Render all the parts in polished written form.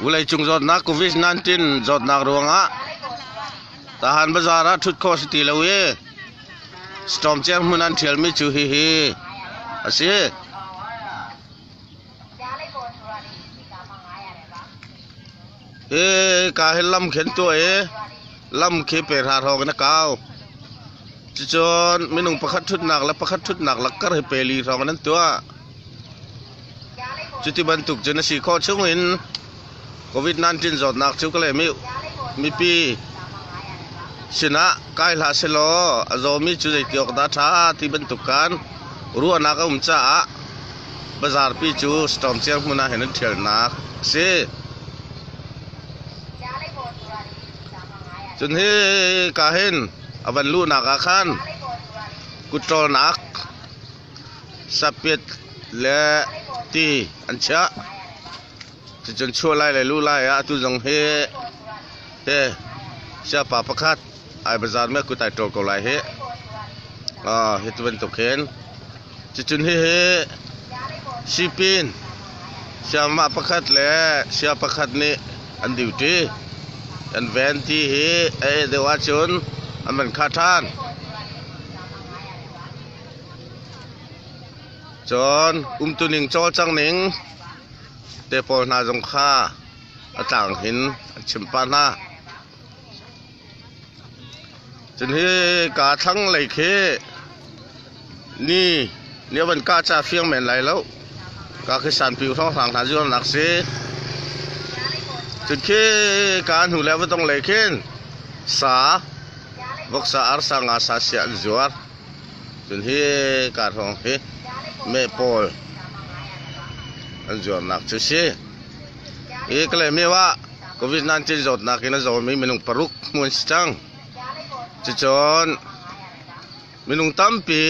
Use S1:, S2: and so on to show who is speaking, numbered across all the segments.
S1: Vawleicung zawtnak COVID-19 zawtnak ruangah Tahan bazaar ah ṭhut khawh a si ti lo i Storm Ceng hmun an ṭhialmi cu hihi a si. Hi ka hi lam khi an tuah i lam khi pe hra hrawng in a kau. Cucun minung pakhat ṭhutnak le pakhat ṭhutnak lakkar hi pe li hrawng in an tuah. Cuti bantuk cun a si khawh chung in COVID-19 zawtnak cu ka leh mi mipi sinah kai hlah sehlaw a zawmi cu zeiti awk dah a ṭha ti bantuk khan ruahnak a um caah bazarpi cu storm ciang hmun ah hin an ṭhialnak a si. Cun hi ka hin a van luhnak ah khan kutṭawlnak sapit le ti an chiah. Cucun chuah lai le luh lai ah atu zong hi te siapa pakhat ai bazar me kut ai ṭawl ko lai hi. Hi ti bantuk hin. Cucun hihi sipin siamah pakhat le sia pakhat nih an duty. An ven ti hi a eh deuh ahcun an van khah ṭhan. Cun umtuning cawlcang ning te pawl hna zong kha a tlang hin an chimh pah hna. Cun hi kaa thlanglei khi ni ni a van kah ca fiang men lai lo. Ka khi sanpi hrawnghrang hna zuarnak si. Cun khi ka hnu le va dong lei khin sa voksa arsa nga sa sia an zuar. Cun hi ka hrawng hi meh pawl an zuarnak cu si. Hi Kalaymyo ah COVID-19 zawtnak in a zawmi minung paruk hmuh an si cang. Cucun minung tampi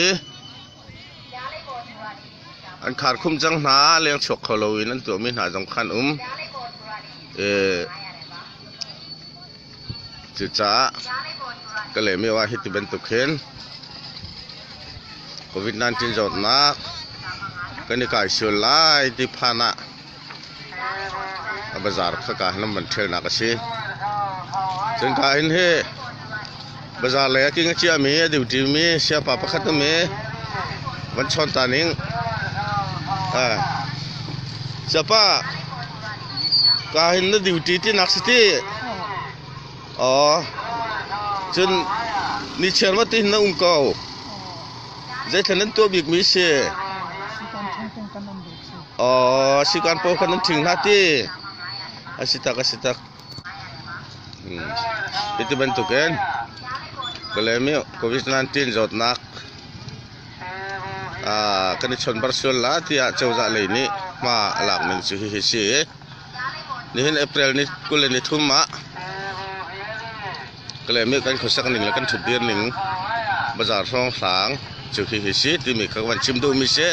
S1: an kharkhumh cang hna, lengchuak kho loin an tuahmi hna zong kha an um. Cucaah Kalaymyo ah hiti bantuk hin COVID-19 zawtnak kan i kai sual lai ti phan ah a bazaar kha ka hin an van ṭhialnak a si. Cun ka hin hi bazaar lei ah king a ciami a duty mi siapa pakhat um i van chawn ta ning. Siapa ka hin na duty tinak si ti. Aw cun nichiar ma ti hin na um ko. Zeithlan nan tuah bikmi si? Aw sikan pawl kha nan ṭhing hna ti. A si tak a si tak. Hiti bantukin Kalaymyo COVID-19 zawtnak kan i chawnbar sual la tiah cozah lei nih hma a lak ning cu hihi si. Nihin April ni 23 ah Kalaymyo kan khuasak ning le kan ṭhutdir ning bazaar hrawnghrang cu hihi si timi kha ka van chim duhmi si.